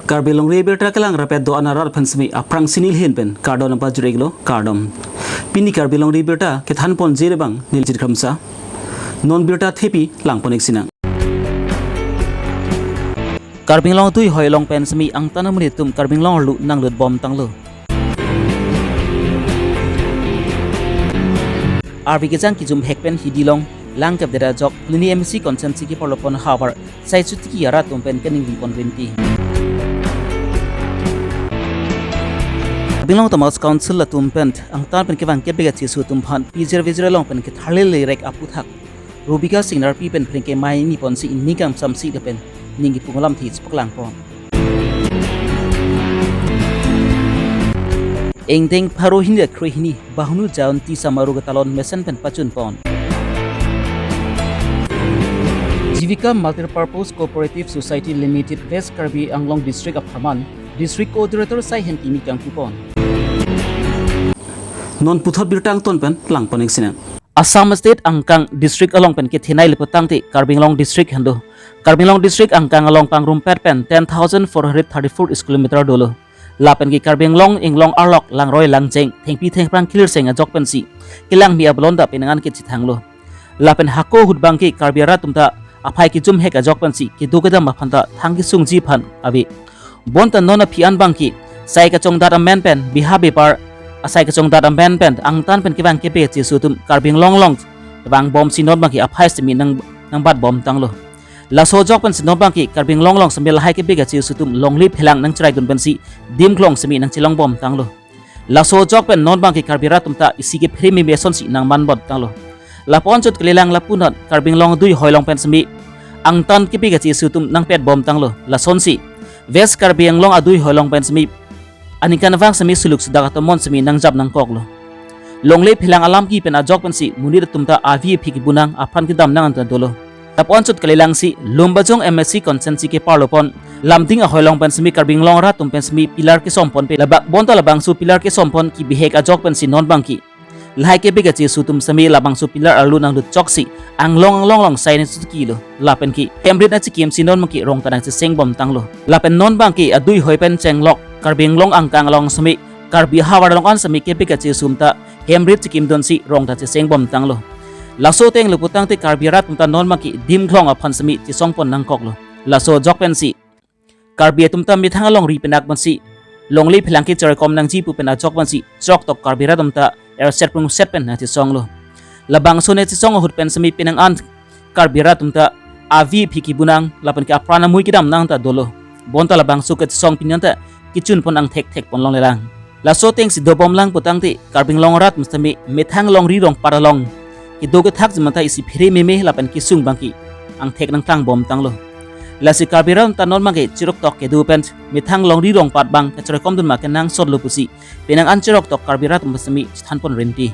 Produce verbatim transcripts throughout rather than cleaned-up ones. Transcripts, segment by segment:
Karbi Longri Abirta kelang rapet do-an arat aphan semi aphrangsi neli ahin pen kardom nangpajir-iklo, kardom. Pini Karbi Longri Abirta kethanponji abang neli Jirkhamsa. Non birta thepi langpon-ik sinang. Karbi Anglong adui hoi along pen semi angtan amonit atum Karbi Anglong arlo nanglutbom tanglo. Arvi kejang kijumhek pen Hidi along langkepdet ajok Phuloni M A C constituency keparlopon havar Sai Chotiki arat atum pen kaningri pon rinti. Karbi Anglong Autonomous Council atum pen angtan pen kevang kepik achesu atum aphan pijir vijir along pen ketharle lerek aphuthak Rubika Singnar pi pen phreng kemai ni ponsi ingni kangsamsi lapen ning kipung alamthe chepaklang pon. Ingdeng pharo hini ra kre hini Bahunu Jayanti Samaro ketalon mesen pen pachun pon. Jivika Multipurpose Cooperative Society Limited West Karbi Anglong District apharman District Coordinator Sai Hemkimi kangkupon. Non puthot birta angton pen langpon-ik sinang. Assam State angkang district along pen kethenei le putangte Karbi Anglong district hendo. Karbi Anglong district angkang along pangrumpet pen ten thousand four hundred thirty-four square kilometer dolo. Lapen ke Karbi Anglong inglong arlok langroi langjeng thengpi thengphrang kilir seng ajok pensi kelangmi ablonda penang an kechethanglo. Lapen hako ahut abangke Karbi arat atum ta aphai kejumhek ajok pensi kedo kedam aphan ta thang kesungji aphan ave. Bonta non aphi an abangke sai kachongdat amen pen biha bepar asai kachongdat amen pen angtan pen kevang kepik achesu atum Karbi Anglong along vangbomsi non abangke aphai semi nang nangbatbom tanglo. Laso ajok pensi non abangke Karbi Anglong along semi lahai kepik achesu atum longle phelang nangcheraidun pensi dimklong semi nangchelongbom tanglo. Laso ajok pen non abangke Karbi arat atum ta isi kephere meme asonsi nangmanbom tanglo. Lapu-an chot kalilang lapu-an Karbi Anglong adui hoi along pen semi angtan kepik achesu atum nangpetbom tanglo. Lasonsi West Karbi Anglong adui hoi along pen semi aningkanvang semi suluk sudak atomon semi nangjap nangkoklo. Longle phelang alam kepi pen ajok pensi monit atum ta avi aphi kebunang aphan kedam nang anta dolo. Lapu-an chot kalilangsi Lumbajong M A C constituency keparlopon Lumding ahoi along pen semi Karbi Anglong arat atum pen semi pillar kesompon pe labak bonta labangso pillar kesompon kebihek ajok pensi non abangke lahai kepik achesu atum semi labangso pillar arlo nanglut choksi anglong anglong along sai nangchotiki lo. Lapen ke hemrit nangchikimsi non abangke rong ta nangchesengbom tanglo. Lapen non abangke adui hoi pen chenglok Karbi Anglong angkang along semi Karbi ahavar along an semi kepik achesu atum ta hemrit chikimdunsi rong ta chesengbom tanglo. Laso ateng le putangte Karbi arat atum ta non abangke dimklong aphan semi chesongpon nangkoklo. Laso ajok pensi Karbi atum ta methang alongri penak pensi longle phelang kecheraikom nangji pu pen ajok pensi cheroktok Karbi arat atum ta erset prungset pen nangchesonglo. Labangso nangchesong ahut pen semi penang an Karbi arat atum ta avi aphi kebunang lapen ke apran amui kedam nang ta dolo. Bonta labangso kechesong pini an ta kechunpon angthek thekpon longlelang. Laso atengsi dobomlang putangte Karbi Anglong arat atum semi methang alongri rongpat along kedo kethakji amat ta isi phere meme lapen kesung abangke angthek nangklangbom tanglo. Lasi Karbi arat atum ta non abangke cheroktok kedo pen methang alongri rongpat abang kacheraikomdun ma kenangsotlo pusi penang an cheroktok Karbi arat atum semi chethanpon rinti.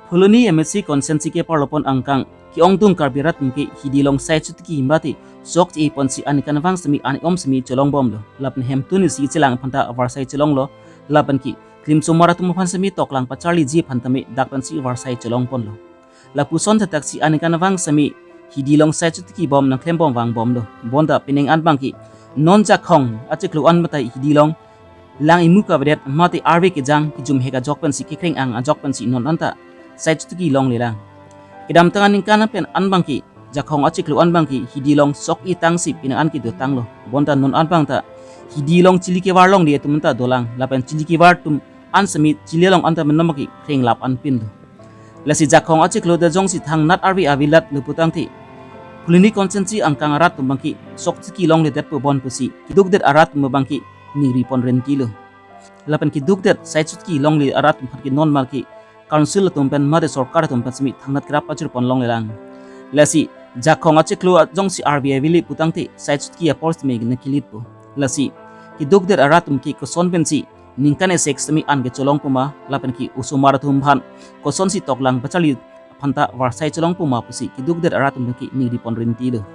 Phuloni M A C constituency keparlopon angkang ke-ongdung Karbi arat atum ke Hidi along sai chotiki mate sok che-e ponsi aningkanvang semi an-om semi chelongbomlo. Lapen hemtun isi chelang aphan ta avarsai chelonglo. Lapen ke klimsomar atum aphan semi toklang pacharliji aphan tame dak pensi avarsai chelongponlo. Lapuson thakthak si aningkanvang semi Hidi along sai chotiki bom nangklembom vangbomlo. Bonta penang an abangke non Jakhong achiklo an mate Hidi along lang imu kavedet mate arve kejang kejumhek ajok pensi kekreng-ang ajok pensi non anta sai chotiki longlelang. Kedamtang aningkan pen an abangke Jakhong achiklo an abangke Hidi along sok-e tangsi penang an kedotanglo. Bonta non an abang ta Hidi along chili kevar longle atum ta dolang lapen chili kevar atum an semi chili along anta menom abangke krenglap anpinlo. Lasi Jakhong achiklo ta jongsi thangnat arve avelat le putangte Phuloni constituency angkang arat atum abangke sok chotiki longledetpo bon pusi kedukdet arat atum abangke ningripon rintilo. Lapen kedukdet sai chotiki longle arat atum aphan ke non abangke council atum pen mate sorkar atum pen semi thangnat kerap pajirpon longlelang. Lasi Jakhong achiklo jongsi arve avele putangte sai chotiki apor semi nangkelitpo. Lasi kedukdet arat atum ke koson pensi ningkan isi semi an kecholongpo ma lapen ke osomar atum aphan kosonsi toklang pacharli aphan ta avarsai chelongpo ma pusi kedukdet arat atum ke ningripon rintilo.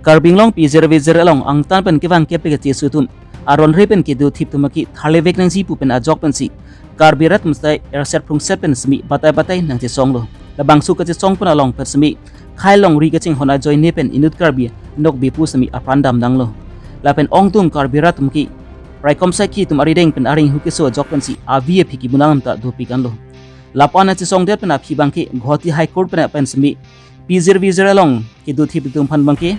Karbi Anglong pijir vijir along angtan pen kevang kepik achesu atum aron re pen kedo thip atum ke tharlevek nangji pu pen ajok pensi Karbi arat atum sai erset prungset pen semi batai batai nangchesonglo. Labangso kachesong pon along pen semi khei longri kachinghon ajoine pen inut Karbi nokbe pu semi apran damdanglo. Lapen ongdung Karbi rat atum ke raikom saikhi atum arideng pen aring hu keso ajok pensi avi aphi kibunang ta dopik anlo. Lapu-an achesongdet pen aphi abangke Guwahati High Court pen pen semi pijir vijir along kedo thip atum aphan abangke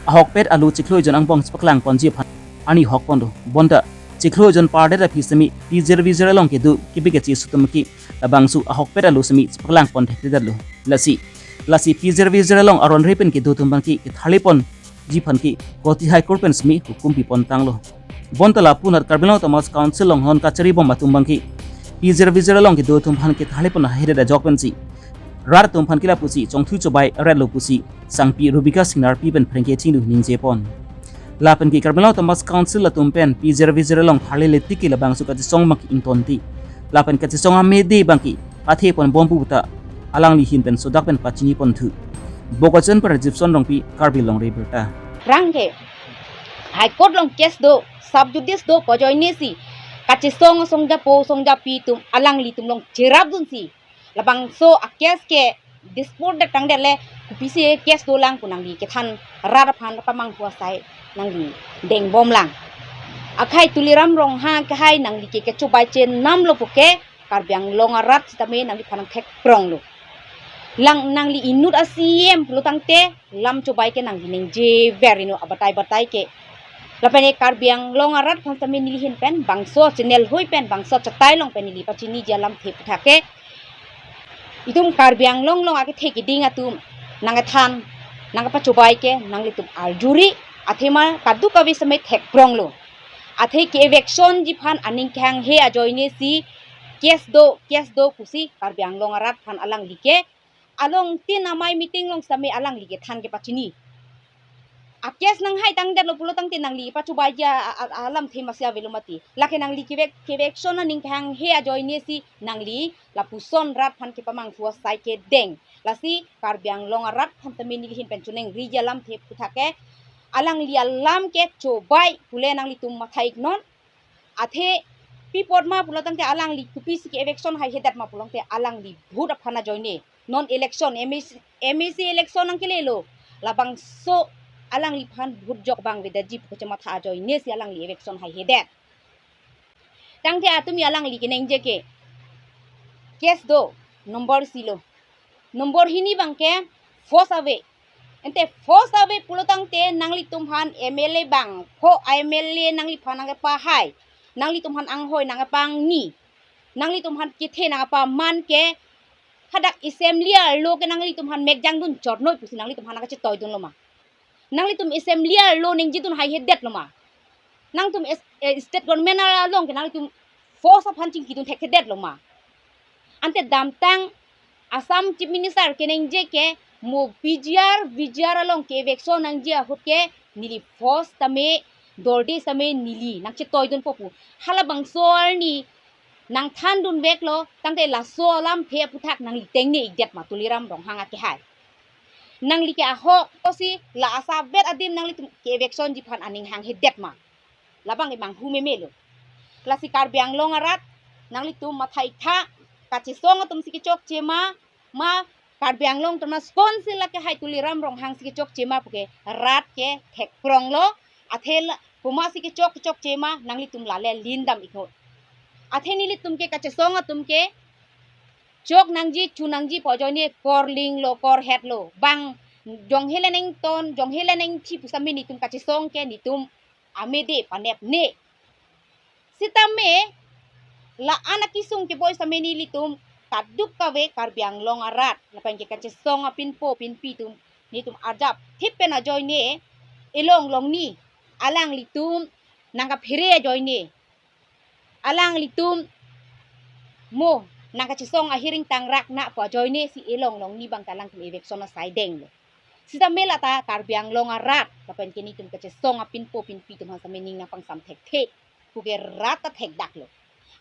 ahokpet alo chiklo ejon angbong chepaklang ponji aphan arni hok ponlo. Bonta chiklo ejon pardet aphi semi pijir vijir along kedo kepikechesi atum ke labangso ahokpet alo semi chepaklang pon thekthedetlo. Lasi, lasi pijir vijir along aron re pen kedo atum abangke ketharle ponji aphan ke Guwahati High Court pen semi hukum pi pontanglo. Bonta lapu-anat Karbi Anglong Autonomous Council along non kachari bom atum abangke pijir vijir along kedo atum aphan ketharle pon haihedet ajok pensi rat atum aphan ke lapusi chongthu chobai retlo pusi sangpi Rubika Singnarpi pen pherangke chinglu ningje pon. Lapen ke Karbi Anglong Autonomous Council atum pen pijir vijir along tharlele tik ke labangso kachesong abangke ingtonti. Lapen kachesong amede abangke pathe pon bom pu ta alangli ahin pen sodak pen pachini ponthu. Bokajan pen Rajibson Rongpi, Karbi Longri Abirta. Rang ke High Court along case do, sub judice do pu ajoine si kachesong asongjapo asongjapi atum alanglitum along cherapdunsi labangso a-case ke dispute det tangdet le kopisi case dolang pu nangli kethan rat aphan pamanghu asai nangli dengbomlang. Akhai Tuliram Ronghang kehai nangli ke kechobai chenamlo puke Karbi Anglong arat sitame nangliphan nangthekpronglo. Lang nangli inut a-C E M pulo tangte lam chobai ke nangli ningjever ino abatai batai ke. Lapen e Karbi Anglong arat aphan sitame neli ahin pen bangso channel hui pen bangso chetai along pen neli pachiniji alamthe aputhak ke itum Karbi Anglong along akethe kiding atum nangkethan nangkapachobai ke nanglitum arjuri athema kadokave sitame thekpronglo. Athe ke eviction ji aphan aning kehanghe ajoine si case do, case do pusi Karbi Anglong arat aphan alangli ke along tin amei meeting along sitame alangli kethan kepachini. A-case nanghai tangdetlo pulo tangte nangli pachobaiji a, a, a, alamthe masi avelo mati. Lake nangli kevek, ke-eviction aning kehanghe ajoine si nangli lapuson rat aphan kepamanghu asai kedeng. Lasi Karbi Anglong arat aphan sitame neli ahin pen chuning riji alamthe aputhak ke alangli alam kechobai pule nanglitum matha iknon. Athe pi apot ma pulo tangte alangli kopisi ke-eviction haihedet ma pulo tangte alangli vote aphan ajoine. Non election, M A C, M A C election nangkelelo. Labangso alangliphan vote jok abang avedetji pu kachematha ajoine si alangli eviction haihedet. Tangte atum alangli keningje ke case do number isi lo. Number hini abangke force ave. Ante force ave pulo tangte nanglitum aphan M L A bangpho M L A nangliphan nangkepahai. Nanglitum aphan anghoi nangkepangni. Nanglitum aphan kethe nangkepaman ke hadak assembly arlo ke nanglitum aphan mekjang dun chotnoi pusi nanglitum aphan nangkachetoidunlo ma. Nanglitum assembly arlo ningjidun haihedetlo ma. Nangtum es-, eh, state government along ke nanglitum force aphan chingkidun thekthedetlo ma. Ante damtang Assam Chief Minister keningje ke mo P G R, V G R along ke-eviction nangji ahut ke neli force tame, dorde sitame neli nangchetoidunpo pu. Halabangso arni nangthandunveklo, tangte laso alamthe aputhak nangli tengne ikdet ma Tuliram Ronghang akehai. Nangli ke ahok pusi la asavet adim nanglitum ke-eviction ji aphan aning hanghedet ma. Labang imang hu memelo. Lasi Karbi Anglong arat nanglitum matha iktha, kachesong atum si kechokche ma, ma Karbi Anglong Autonomous Council akehai Tuliram Ronghang si kechokche ma puke rat ke thekpronglo, athe la, komat si kechok kechokche ma nanglitum lale lindam iknon. Athe nelitum ke kachesong atum ke chok nangji, chu nangji pu ajoine korlinglo, korhetlo. Bang jonghe le nington, jonghe le ningthi pu sitame netum kachesong ke netum amede panepne. Sitame la-an akesung keboi sitame nelitum kadokave Karbi Anglong arat lapen ke kachesong apinpo pinpi atum netum arjap thip pen ajoine elong longni alanglitum nangkaphere ajoine alanglitum mo nangkachesong ahiring tangrak na pu ajoine si elong longni abang ta alangtum eviction asai denglo. Sitame lata Karbi Anglong arat lapen ke netum kachesong apinpo pinpi atum aphan sitame ning nangpangsam thekthe. Puke rat ta thekdaklo.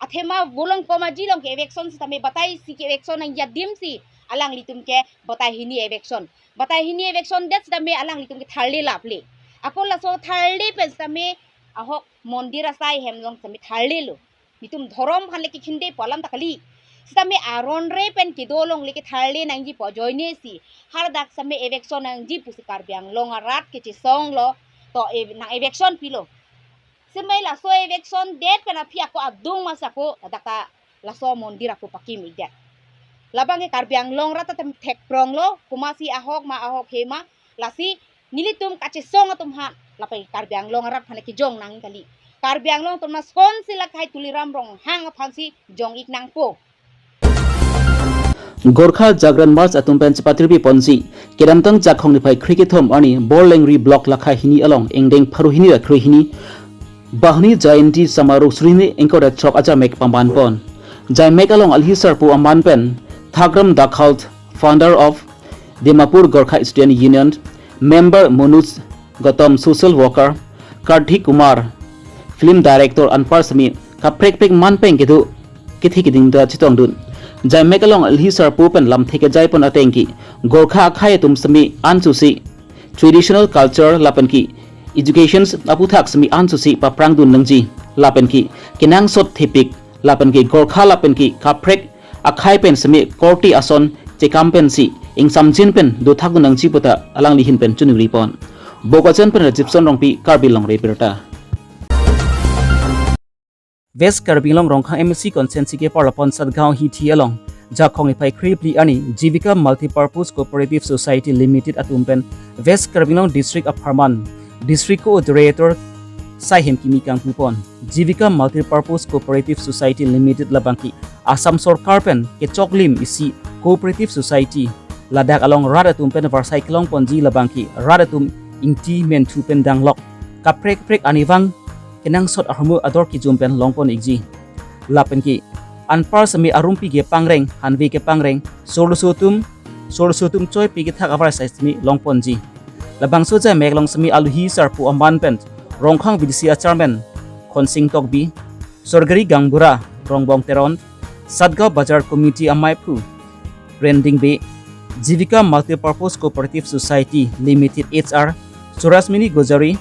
Athema volong komaji along ke-eviction sitame batai si ke-eviction nangji adim si alanglitum ke batai hini eviction. Batai hini eviction det sitame alanglitum ke tharle laple. Ako laso tharle pen sitame ahok mondir asai hem along sitame tharlelo. Netum dhorom aphan le kekhinde pu alam ta kali. Sitame aron re pen kedo along le ketharle nangji pu ajoine si hadak sitame eviction nangji pusi Karbi Anglong arat kechesong lo, to e-, nang eviction pilo. Sitame laso eviction det pen aphi ako adung masa ako, ladak ta laso mondir ako pakim-ikdet. Labang ke Karbi Anglong rat ta thekprong lo, komatsi ahok ma ahok he ma, lasi nelitum kachesong atum ha, lapen Karbi Anglong arat aphan kejong nang kali. Karbi Anglong atum na sonsi lahai Tuliram Ronghang aphansi jong-ik nangpo. Gorkha Jagran March atum pen chepatirpi ponsi, kedamtang Jakhong niphai krekethom arni Borlengri Block lakha hini along ingdeng pharo hini ra kre hini Bahuni Jayanti Samaroh suri hini ingkoi ra throk ajamek paman pon. Jaimek along alhi sarpo aman pen Thagram Dakhalt, founder of Dimapur Gorkha Student Union, member Manoj Gautam, social worker, Karthik Kumar, film director anpar sitame kaprek prek man pen kedo kethe keding ta chetongdun. Jaimek along alhi sarpo pen lamthe kejai pon ateng ke Gorkha akhei atum sitame ansusi traditional culture lapen ke education aphuthak sitame ansusi paprangdun nangji lapen ke kenangsot thepik lapen ke Gorkha lapen ke kaprek akhei pen sitame korte ason chekam pensi ingsamjin pen dothakdun nangji puta alangli ahin pen choningri pon. Bokajan pen Rajibson Rongpi, Karbi Longri Abirta. West Karbi Anglong Rongkhang M A C constituency keparlapon Satgaon hithi along Jakhong niphai krephli arni Jivika Multipurpose Cooperative Society Limited atum pen West Karbi Anglong District apharman District Coordinator Saihem Kimi kangpupon. Jivika Multipurpose Cooperative Society Limited labang ke Assam Sorkar pen kechoklim isi cooperative society, ladak along rat atum pen varsai kelong ponji labang ke rat atum ingti menthu pen danglok kaprek prek arnivang kenangsot ahormu ador kejum pen longpon-ikji. Lapen ke anpar sitame arumpi kepangreng, hanve kepangreng, sorloso atum, sorloso atum choipi kethak avarsai sitame longponji. Labangso jaimek along sitame alhi sarpo aman pen Rongkhang V D C a chairman Khonsing Tokbi, Sorgari Gangbura, Rongbong Teron, Satgaon Bazar Committee amaiphu Rending Bey, Jivika Multipurpose Cooperative Society Limited H R Surasmini Gojari,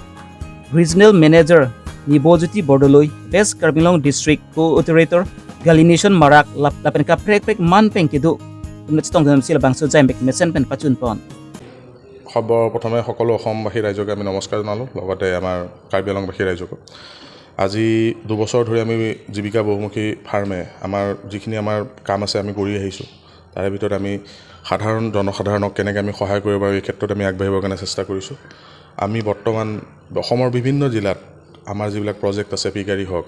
Regional Manager Nibojyoti Bordoloi, West Karbi Anglong District Coordinator Galination Marak lap-, lapen kaprek prek man pen kedo atum chetongdun si labangso jaimek mesen pen pachunpon. সৰ্বপ্ৰথমে সকলো অসমবাসী ৰাইজকে আমি নমস্কাৰ জনালোঁ, লগতে আমাৰ কাৰ্বি আংলংবাসী ৰাইজকো। আজি দুবছৰ ধৰি আমি জীৱিকা বহুমুখী ফাৰ্মে আমাৰ যিখিনি আমাৰ কাম আছে আমি কৰি আহিছোঁ। তাৰে ভিতৰত আমি সাধাৰণ জনসাধাৰণক কেনেকৈ আমি সহায় কৰিব পাৰোঁ, এই ক্ষেত্ৰত আমি আগবাঢ়িবৰ কাৰণে চেষ্টা কৰিছোঁ। আমি বৰ্তমান অসমৰ বিভিন্ন জিলাত আমাৰ যিবিলাক প্ৰজেক্ট আছে, পিগাৰী হওক,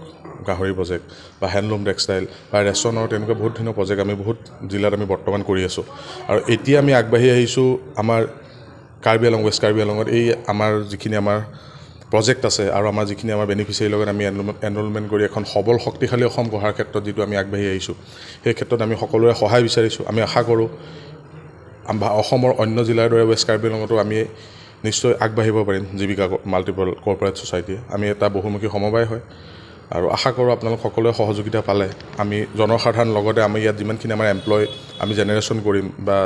গাহৰি প্ৰজেক্ট বা হেণ্ডলুম টেক্সটাইল বা ৰেচনৰ, তেনেকুৱা বহুত ধৰণৰ প্ৰজেক্ট আমি বহুত জিলাত আমি বৰ্তমান কৰি আছোঁ। আৰু এতিয়া আমি আগবাঢ়ি আহিছোঁ আমাৰ কাৰ্বি আংলং, ৱেষ্ট কাৰ্বি আংলঙত এই আমাৰ যিখিনি আমাৰ প্ৰজেক্ট আছে আৰু আমাৰ যিখিনি আমাৰ বেনিফিচিয়াৰীৰ লগত আমি এনৰোল-, এনৰোলমেণ্ট কৰি এখন সবল শক্তিশালী অসম গঢ়াৰ ক্ষেত্ৰত যিটো আমি আগবাঢ়ি আহিছোঁ, সেই ক্ষেত্ৰত আমি সকলোৰে সহায় বিচাৰিছোঁ। আমি আশা কৰোঁ আম-, ভা-, অসমৰ অন্য জিলাৰ দৰে ৱেষ্ট কাৰ্বি আংলঙতো আমি নিশ্চয় আগবাঢ়িব পাৰিম। জীৱিকা ক-, মাল্টিপল কৰ্পৰেট ছ'চাইটিয়ে, আমি এটা বহুমুখী সমবায় হয় আৰু আশা কৰোঁ আপোনালোক সকলোৱে সহযোগিতা পালে আমি জনসাধাৰণ লগতে আমি ইয়াত যিমানখিনি আমাৰ এমপ্লয় আমি জেনেৰেশ্যন কৰিম বা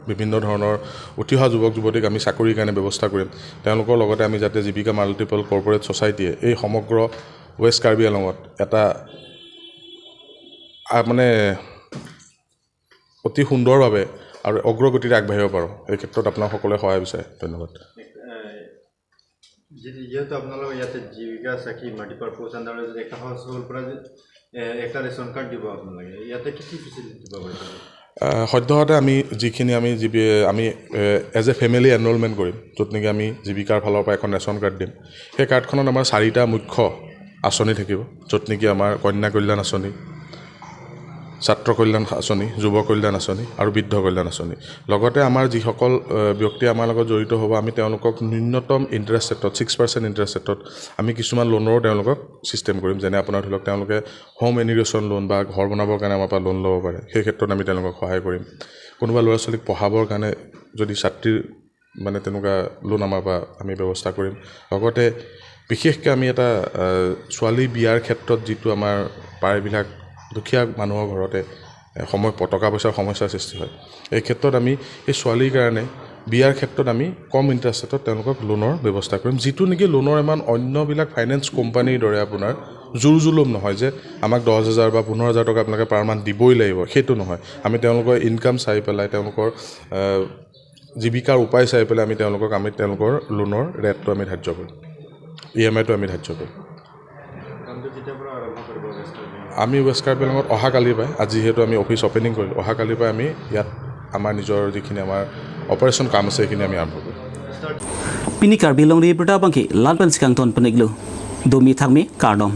বিভিন্ন ধৰণৰ উঠি অহা যুৱক যুৱতীক আমি চাকৰিৰ কাৰণে ব্যৱস্থা কৰিম, তেওঁলোকৰ লগতে আমি যাতে জীৱিকা মাল্টিপল কৰ্পৰেট ছ'চাইটিয়ে এই সমগ্ৰ ৱেষ্ট কাৰ্বি আংলঙত এটা, আ, মানে অতি সুন্দৰভাৱে আৰু অগ্ৰগতিৰে আগবাঢ়িব পাৰোঁ, এই ক্ষেত্ৰত আপোনাৰ সকলোৱে সহায় বিচাৰে। ধন্যবাদ। এ, যি-, যিহেতু আপোনালোকৰ ইয়াতে জীৱিকা চাকি মাল্টিপাৰ্পজ আণ্ডাৰত এটা হাউচ হোল্ড পৰা যে, এ, এটা ৰেচন কাৰ্ড দিব আপোনালোকে, ইয়াতে কি কি ফেচিলিটি দিব পাৰিব? আহ, সদ্যহতে আমি যিখিনি আমি জি বি, আমি, এ, এজ এ ফেমিলি এনৰোলমেণ্ট কৰিম, য'ত নেকি আমি জীৱিকাৰ ফালৰ পৰা এখন ৰেচন কাৰ্ড দিম। সেই কাৰ্ডখনত আমাৰ চাৰিটা মুখ্য আঁচনি থাকিব, য'ত নেকি আমাৰ কন্যা কল্যাণ আঁচনি, ছাত্ৰ কল্যাণ আঁচনি, যুৱ কল্যাণ আঁচনি আৰু বৃদ্ধ কল্যাণ আঁচনি। লগতে আমাৰ যিসকল, এ, ব্যক্তি আমাৰ লগত জড়িত হ'ব, আমি তেওঁলোকক ন্যূনতম ইণ্টাৰেষ্ট ৰেটত, ছিক্স পাৰ্চেণ্ট ইণ্টাৰেষ্ট ৰেটত আমি কিছুমান লোনৰো তেওঁলোকক ছিষ্টেম কৰিম। যেনে আপোনাৰ ধৰি লওক, তেওঁলোকে হোম ইনগ্ৰেশ্যন লোন বা ঘৰ বনাবৰ কাৰণে আমাৰ পৰা লোন ল'ব পাৰে, সেই ক্ষেত্ৰত আমি তেওঁলোকক সহায় কৰিম। কোনোবা ল'ৰা ছোৱালীক পঢ়াবৰ কাৰণে যদি ছাত্ৰীৰ মানে তেনেকুৱা লোন আমাৰ পৰা আমি ব্যৱস্থা কৰিম। লগতে বিশেষকৈ আমি এটা, আহ, ছোৱালী বিয়াৰ ক্ষেত্ৰত যিটো আমাৰ প্ৰায়বিলাক দুখীয়া মানুহৰ ঘৰতে, এ, সময় প-, টকা পইচাৰ সমস্যাৰ সৃষ্টি হয়, এই ক্ষেত্ৰত আমি এই ছোৱালীৰ কাৰণে বিয়াৰ ক্ষেত্ৰত আমি কম ইণ্টাৰেষ্ট ৰেটত তেওঁলোকক লোনৰ ব্যৱস্থা কৰিম, যিটো নেকি লোনৰ এমাউণ্ট অন্যবিলাক ফাইনেন্স কোম্পানীৰ দৰে আপোনাৰ জোৰ জুলুম নহয় যে আমাক দহ হাজাৰ বা পোন্ধৰ হাজাৰ টকা আপোনালোকে পাৰ মান্থ দিবই লাগিব, সেইটো নহয়। আমি তেওঁলোকৰ ইনকাম চাই পেলাই, তেওঁলোকৰ আহ, জীৱিকাৰ উপায় চাই পেলাই আমি তেওঁলোকক, আমি তেওঁলোকৰ লোনৰ ৰেটটো আমি ধাৰ্য কৰিম, ই এম আইটো আমি ধাৰ্য কৰিম। কামটো কেতিয়াৰ পৰা আৰম্ভ কৰিব ৱেষ্ট কাৰ্বি আংলং? আমি ৱেষ্ট কাৰ্বি আংলঙত অহাকালিৰ পৰাই, আজি যিহেতু আমি অফিচ অপেনিং কৰিলোঁ, অহাকালিৰ পৰাই আমি ইয়াত আমাৰ নিজৰ যিখিনি আমাৰ অপাৰেশ্যন কাম আছে সেইখিনি আমি আৰম্ভ কৰিম। Pini Karbi Longri Abirta abangke la pen si kangton pon-iklo. Domi thakmi, kardom.